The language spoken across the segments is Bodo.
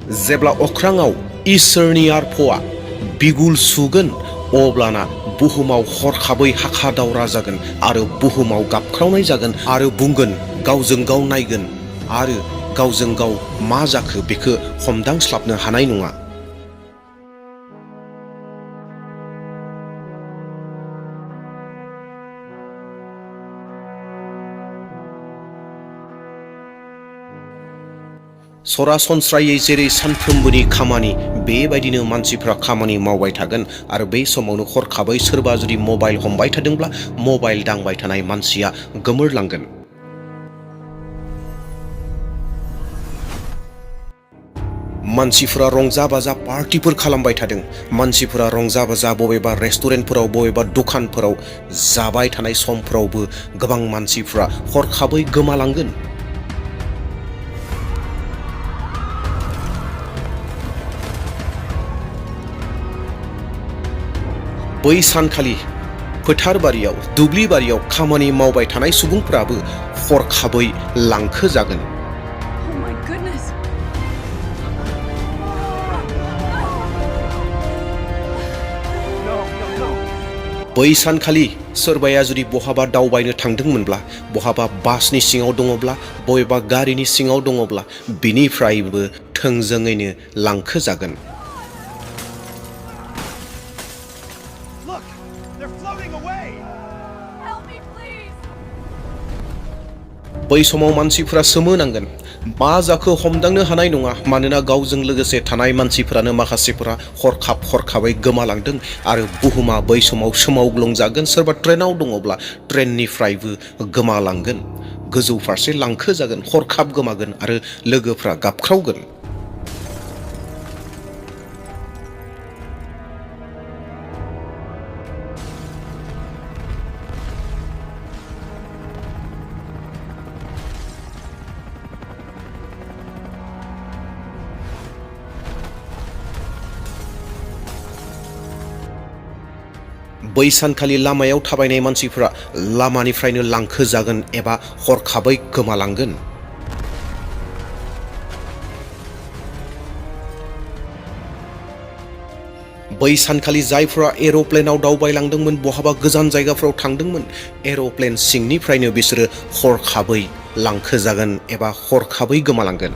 जेब्ला अख्राङाव इसोरनि आरफआ बिगुल सुगोन अब्लाना बुहुमाव हरखाबै हाखा दावरा जागोन आरो बुहुमाव गाबख्रावनाय जागोन आरो बुंगोन गावजों गाव नायगोन आरो गावजों गाव मा जाखो बेखौ हमदांस्लाबनो हानाय नङा। सरासनस्रायै जेरै सानफ्रोमबोनि खामानि बेबायदिनो मानसिफ्रा खामानि मावबाय थागोन आरो बे समावनो हरखाबै सोरबा जुदि मबाइल हमबाय थादोंब्ला मबाइल दांबाय थानाय मानसिया गोमोरलांगोन। मानसिफोरा रंजा बाजा पार्टिफोर खालामबाय थादों। मानसिफोरा रंजा बाजा बबेबा रेस्टुरेन्टफोराव बबेबा दखानफोराव जाबाय थानाय समफोरावबो गोबां मानसिफ्रा हरखाबै गोमालांगोन। बै सानखालि फोथारबारियाव दुब्लिबारियाव खामानि मावबाय थानाय सुबुंफोराबो हरखाबै लांखोजागोन। बै सानखालि सोरबाया जुदि बहाबा दावबायनो थांदोंमोनब्ला बहाबा बासनि सिङाव दङब्ला बबेबा गारिनि सिङाव दङब्ला बिनिफ्रायबो थोंजोङैनो लांखोजागोन। बै समाव मानसिफोरा सोमोनांगोन। मा जाखो हमदांनो हानाय नङा, मानोना गावजों लोगोसे थानाय मानसिफोरानो माखासेफोरा हरखाबै गोमालांदों आरो बुहुमा बै समाव सोमावग्लुंजागोन। सोरबा ट्रेनाव दङब्ला ट्रेननिफ्रायबो गोमालांगोन, गोजौ फारसे लांखोजागोन, हरखाब गोमागोन आरो लोगोफ्रा गाबख्रावगोन। बै सानखालि लामायाव थाबायनाय मानसिफोरा लामानिफ्रायनो लांखोजागोन एबा हरखाबै गोमालांगोन। बै सानखालि जायफोरा एर'प्लेनाव दावबायलांदोंमोन, बहाबा गोजान जायगाफ्राव थांदोंमोन, एर'प्लेन सिंनिफ्रायनो बिसोरो हरखाबै लांखोजागोन एबा हरखाबै गोमालांगोन।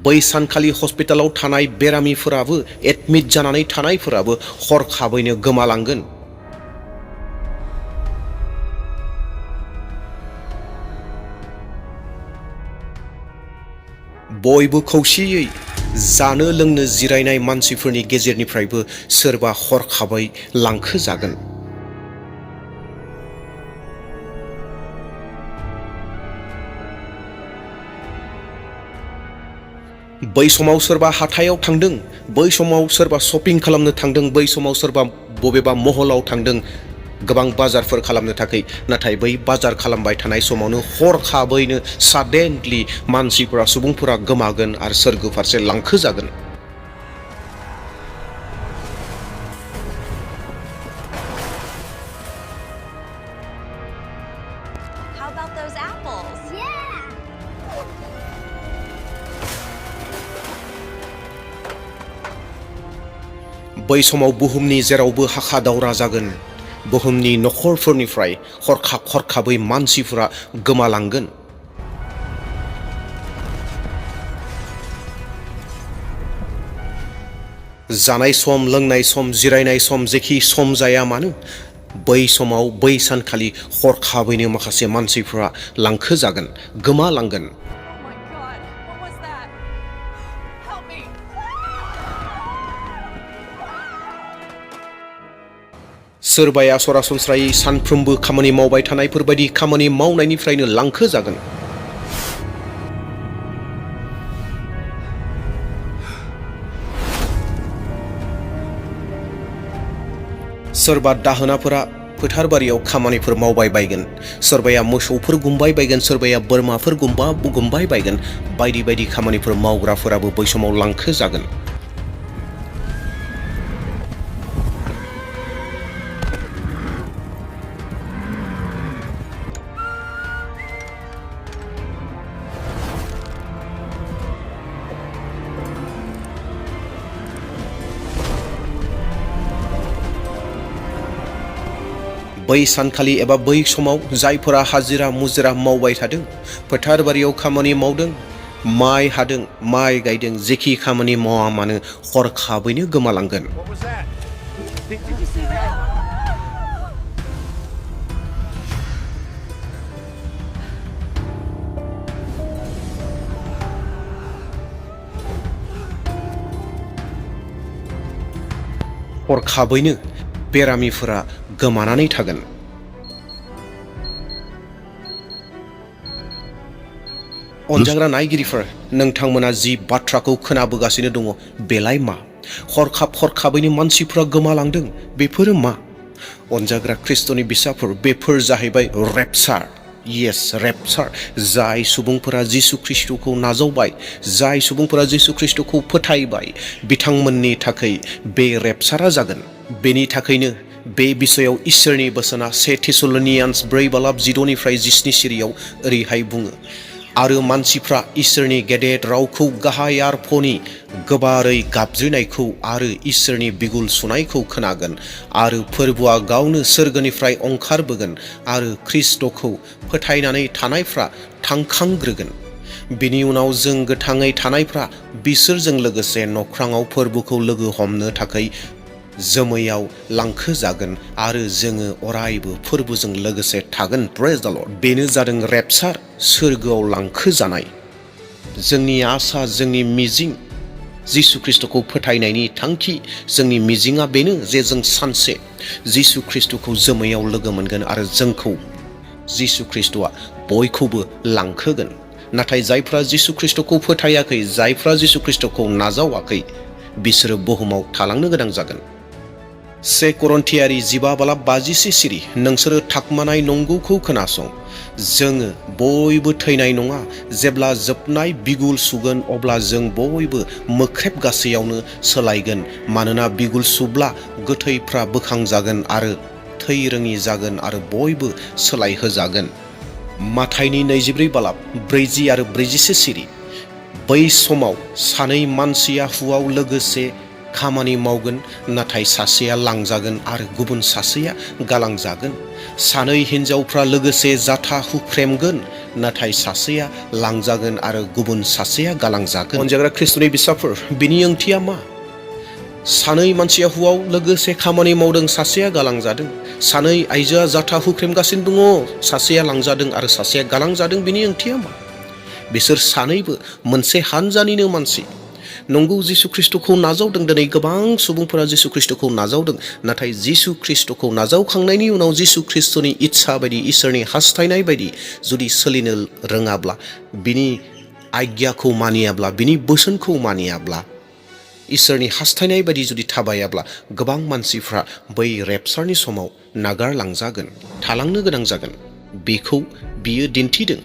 बै सानखालि हस्पिटालाव थानाय बेरामिफोराबो एडमिट जानानै थानायफोराबो हरखाबैनो गोमालांगोन। बयबो खौसेयै जानो लोंनो जिरायनाय मानसिफोरनि गेजेरनिफ्रायबो सोरबा हरखाबै लांखोजागोन। बै समाव सोरबा हाथायाव थांदों, बै समाव सोरबा शपिं खालामनो थांदों, बै समाव सोरबा बबेबा महलाव थांदों गोबां बाजारफोर खालामनो थाखाय। नाथाय बै बाजार खालामबाय थानाय समावनो हरखाबैनो साडेनलि मानसिफोरा सुबुंफोरा गोमागोन आरो सोरगो फारसे लांखोजागोन। बै समाव बुहुमनि जेरावबो हाखा दावरा जागोन। बुहुमनि नखरफोरनिफ्राय हरखाबै मानसिफोरा गोमालांगोन। जानाय सम, लोंनाय सम, जिरायनाय सम, जेखि सम जाया मानो, बै समाव बै सानखालि हरखाबैनो माखासे मानसिफोरा लांखोजागोन, गोमालांगोन। सोरबाया सरासनस्रायै सानफ्रोमबो खामानि मावबाय थानायफोरबायदि खामानि मावनायनिफ्रायनो लांखोजागोन। सोरबा दाहोनाफोरा फोथारबारियाव खामानिफोर मावबाय बायगोन, सोरबाया मोसौफोर गुमबाय बायगोन, सोरबाया बोरमाफोर गुमबाय बायगोन। बायदि बायदि खामानिफोर मावग्राफोराबो बै समाव लांखोजागोन। बै सानखालि एबा बै समाव जायफोरा हाजिरा मुजिरा मावबाय थादों, फोथार बारियाव खामानि मावदों, माइ हादों, माइ गायदों, जेखि खामानि मावा मानो हरखाबैनो गोमालांगोन। हरखाबैनो बेरामिफोरा गोमानानै थागोन। अनजाग्रा नायगिरिफोर, नोंथांमोना जि बाथ्राखौ खोनाबोगासिनो दङ बेलाय मा? हरखाबैनो मानसिफ्रा गोमालांदों, बेफोरो मा? अनजाग्रा ख्रिस्ट'नि बिसाफोर, बेफोर जाहैबाय रेपचार। येस, रेपचार। जाय सुबुंफोरा जिसु ख्रिस्ट'खौ नाजावबाय, जाय सुबुंफोरा जिसु ख्रिस्ट'खौ फोथायबाय, बिथांमोननि थाखाय बे रेपचारा जागोन। बेनि थाखायनो बे बिषयाव इसोरनि बोसोना 1 थेसलनियान्स 4:17-17 सिरियाव ओरैहाय बुङो, आरो मानसिफ्रा इसोरनि गेदेर रावखौ गाहाय आरफनि गोबारै गाबज्रिनायखौ आरो इसोरनि बिगुल सुनायखौ खोनागोन, आरो फोरबोआ गावनो सोरगोनिफ्राय ओंखारबोगोन, आरो ख्रिस्ट'खौ फोथायनानै थानायफ्रा थांखांग्रोगोन। बिनि उनाव जों गोथाङै थानायफ्रा बिसोरजों लोगोसे नख्राङाव फोरबोखौ लोगो हमनो थाखाय जोमैयाव लांखोजागोन, आरो जोङो अरायबो फोरबोजों लोगोसे थागोन। प्रेज द लर्ड। बेनो जादों रेपचार, सोरगोआव लांखोजानाय। जोंनि आसा, जोंनि मिजिं, जिसु ख्रिस्ट'खौ फोथायनायनि थांखि, जोंनि मिजिङा बेनो जे जों सानसे जिसु ख्रिस्ट'खौ जोमैयाव लोगो मोनगोन, आरो जोंखौ जिसु ख्रिस्ट'आ बयखौबो लांखोगोन। नाथाय जायफ्रा जिसु ख्रिस्ट'खौ फोथायाखै, जायफ्रा जिसु ख्रिस्ट'खौ नाजावाखै, बिसोरो बुहुमाव थालांनो गोनां जागोन। 1 करन्थियारि 15:51 सिरि, नोंसोरो थाखमानाय नंगौखौ खोनासं। जोङो बयबो थैनाय नङा। जेब्ला जोबनाय बिगुल सुगोन, अब्ला जों बयबो मोख्रेब गासैयावनो सोलायगोन। मानोना बिगुल सुब्ला गोथैफ्रा बोखांजागोन आरो थै रोङि जागोन, आरो बयबो सोलायहोजागोन। माथाइनि 24:40 आरो 41 सिरि, बै समाव सानै मानसिया हुआव लोगोसे खामानि मावगोन, नाथाय सासेया लांजागोन आरो गुबुन सासेया गालांजागोन। सानै हिनजावफ्रा लोगोसे जाथा हुख्रेमगोन, नाथाय सासेया लांजागोन आरो गुबुन सासेया गालांजागोन। अनजाग्रा ख्रिस्ट'नि बिसाफोर, बिनि ओंथिया मा? सानै मानसिया हुआव लोगोसे खामानि मावदों, सासेया गालांजादों। सानै आइजोआ जाथा हुख्रेमगासिनो दङ, सासेया लांजादों आरो सासेया गालांजादों। बिनि ओंथिया मा? बिसोर सानैबो मोनसे हानजानिनो मानसि। नंगौ, जिसु ख्रिस्ट'खौ नाजावदों। दिनै गोबां सुबुंफोरा जिसु ख्रिस्ट'खौ नाजावदों, नाथाय जिसु ख्रिस्ट'खौ नाजावखांनायनि उनाव जिसु ख्रिस्ट'नि इच्छा बायदि, इसोरनि हास्थायनाय बायदि जुदि सोलिनो रोङाब्ला, बिनि आज्ञाखौ मानियाब्ला, बिनि बोसोनखौ मानियाब्ला, इसोरनि हास्थायनाय बायदि जुदि थाबायाब्ला, गोबां मानसिफ्रा बै रेपचारनि समाव नागारलांजागोन, थालांनो गोनां जागोन। बेखौ बियो दिन्थिदों।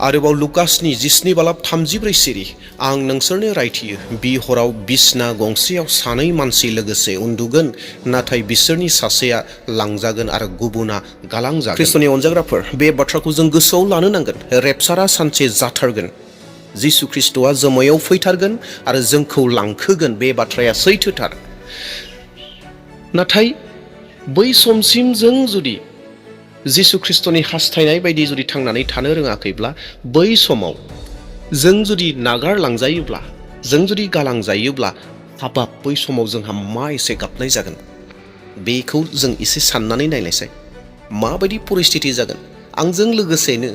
आरोबाव लुकासनि 17:34 सिरि, आं नोंसोरनो रायथियो, बि हराव बिसना गंसेयाव सानै मानसि लोगोसे उन्दुगोन, नाथाय बिसोरनि सासेया लांजागोन आरो गुबुना गालांजागोन। ख्रिस्ट'नि अनजाग्राफोर, बे बाथ्राखौ जों गोसोआव लानो नांगोन। रेपचारा सानसे जाथारगोन। जिसु ख्रिस्ट'आ जोमैयाव फैथारगोन आरो जोंखौ लांखोगोन। बे बाथ्राया सैथोथार। नाथाय बै समसिम जों जुदि जिसु ख्रिस्ट'नि हास्थायनाय बायदि जुदि थांनानै थानो रोङाखैब्ला, बै समाव जों जुदि नागारलांजायोब्ला, जों जुदि गालांजायोब्ला, हाबाब बै समाव जोंहा मा एसे गाबनाय जागोन। बेखौ जों एसे साननानै नायनायसाय, माबायदि परिस्थिति जागोन। आंजों लोगोसेनो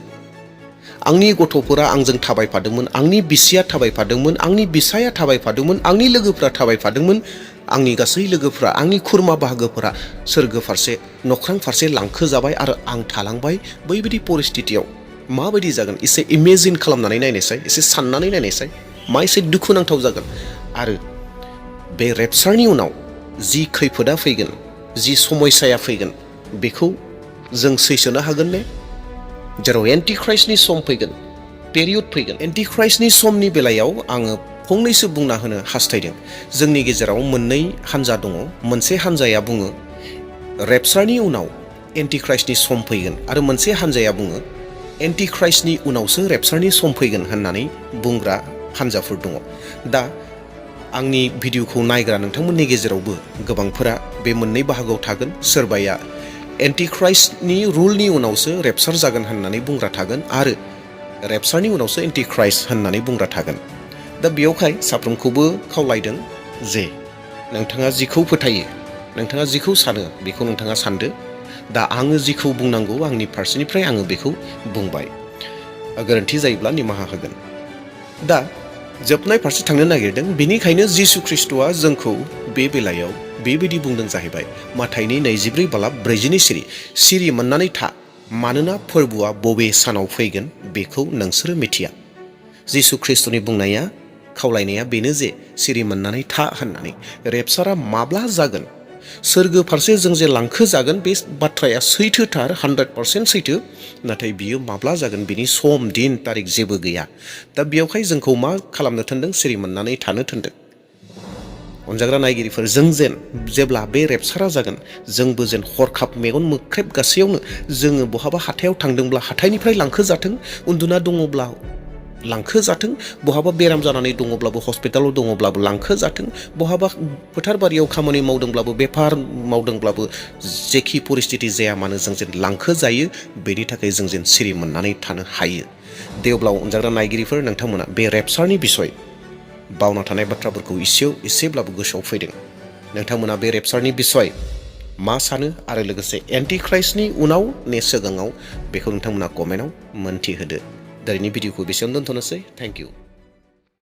आंनि गथ'फोरा आंजों थाबायफादोंमोन, आंनि बिसिया थाबायफादोंमोन, आंनि बिसाया थाबायफादोंमोन, आंनि लोगोफ्रा थाबायफादोंमोन, आंनि गासै लोगोफ्रा, आंनि खुरमा बाहागोफोरा सोरगो फारसे, नख्रां फारसे लांखोजाबाय, आरो आं थालांबाय। बैबायदि परिस्थितियाव माबायदि जागोन एसे इमेजिन खालामनानै नायनायसाय, एसे साननानै नायनायसाय, मा एसे दुखुनांथाव जागोन। आरो बे रेपचारनि उनाव जि खैफोदा फैगोन, जि समयसाया फैगोन, बेखौ जों सैसोनो हागोन ने? जेराव एन्टिख्राइस्टनि सम फैगोन, पेरियड फैगोन। एन्टिख्राइस्टनि समनि बेलायाव आङो फंनैसो बुंना होनो हास्थायदों। जोंनि गेजेराव मोननै हानजा दङ। मोनसे हानजाया बुङो रेपचारनि उनाव एन्टिख्राइस्टनि सम फैगोन, आरो मोनसे हानजाया बुङो एन्टिख्राइस्टनि उनावसो रेपचारनि सम फैगोन होननानै बुंग्रा हानजाफोर दङ। दा आंनि भिडिअखौ नायग्रा नोंथांमोननि गेजेरावबो गोबांफोरा बे मोननै बाहागोआव थागोन। सोरबाया एन्टिख्राइस्टनि रुलनि उनावसो रेपचार जागोन होननानै बुंग्रा थागोन आरो रेपचारनि उनावसो एन्टिख्राइस्ट होननानै बुंग्रा थागोन। दा बेयावहाय साफ्रोमखौबो खावलायदों जे नोंथाङा जिखौ फोथायो, नोंथाङा जिखौ सानो बेखौ नोंथाङा सानदो। दा आङो जिखौ बुंनांगौ आंनि फारसेनिफ्राय आङो बेखौ बुंबाय। गोरोन्थि जायोब्ला निमाहा होगोन। दा जोबनाय फारसे थांनो नागिरदों। बेनिखायनो जिसु ख्रिस्ट'आ जोंखौ बे बेलायाव बेबायदि बुंदों जाहैबाय माथाइनि 24:42 सिरि मोननानै था, मानोना फोरबोआ बबे सानाव फैगोन बेखौ नोंसोरो मिथिया। जिसु ख्रिस्ट'नि बुंनाया, खावलायनाया बेनो जे सिरि मोननानै था होननानै। रेपचारा माब्ला जागोन, सोरगो फारसे जों जे लांखोजागोन, बे बाथ्राया सैथोथार, 100% सैथो। नाथाय बियो माब्ला जागोन बिनि सम, दिन, तारिख जेबो गैया। दा बेयावहाय जोंखौ मा खालामनो थिनदों? सिरि मोननानै थानो थिनदों। अनजाग्रा नायगिरिफोर, जों जेन जेब्ला बे रेपचारा जागोन, जोंबो जेन हरखाब मेगन मोख्रेब गासैयावनो जोङो बहाबा हाथायाव थांदोंब्ला हाथायनिफ्राय लांखोजाथों, उन्दुना दङब्ला लांखोजाथों, बहाबा बेराम जानानै दङब्लाबो हस्पिटालाव दङब्लाबो लांखोजाथों, बहाबा फोथार बारियाव खामानि मावदोंब्लाबो बेफार मावदोंब्लाबो जेखि परिस्थिति जाया मानो जों जेन लांखोजायो, बेनि थाखाय जों जेन सिरि मोननानै थानो हायो। दे अब्ला अनजाग्रा नायगिरिफोर, नोंथांमोना बे रेपचारनि बिसय बावना थानाय बाथ्राफोरखौ एसेब्लाबो गोसोआव फैदों। नोंथांमोना बे रेपचारनि बिसय मा सानो आरो लोगोसे एन्टिख्राइस्टनि उनाव सिगाङाव बेखौ नोंथांमोना कमेन्टआव मोन्थिहोदो। दिनैनि भिडिअखौ बेसेयावनो दोनथ'नोसै। Thank you.